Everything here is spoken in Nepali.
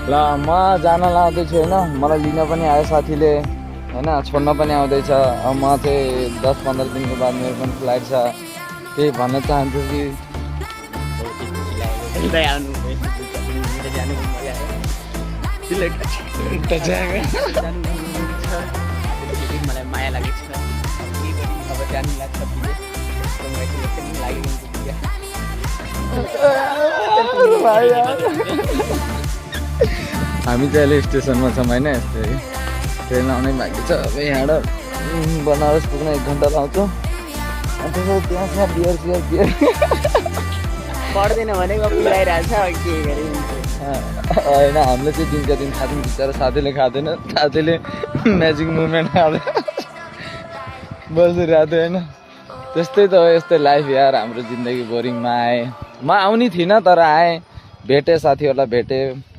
ल म जान लाउँदैछु होइन, मलाई लिन पनि आयो साथीले होइन, छोड्न पनि आउँदैछ। अब म चाहिँ 10-15 दिनको बाद मेरो पनि फ्लाइट छ। त्यही भन्न चाहन्छु कि मलाई माया लागेको छ, के गरी अब जानु लाग्छ विदेश। कङ्ग्रेचुलेसन हामी चाहिँ अहिले स्टेसनमा छौँ होइन, यस्तै ट्रेन आउने बाँकी छ। अब यहाँबाट बनारस पुग्न 1 घन्टा लाउँछौँ। अन्त त्यहाँ बियर पढ्दैन भनेको पिलाइरहेछ, के गरे होइन, हामीले चाहिँ दिनका दिन खाँदैनौँ, बिचरा साथीले खाँदैन, साथीले म्याजिक मुभमेन्ट खाँदैन बसिरहेको थियो होइन। त्यस्तै त हो, यस्तै लाइफ यार, हाम्रो जिन्दगी बोरिङमा आएँ। म आउने थिइनँ तर आएँ, भेटेँ साथीहरूलाई भेटेँ।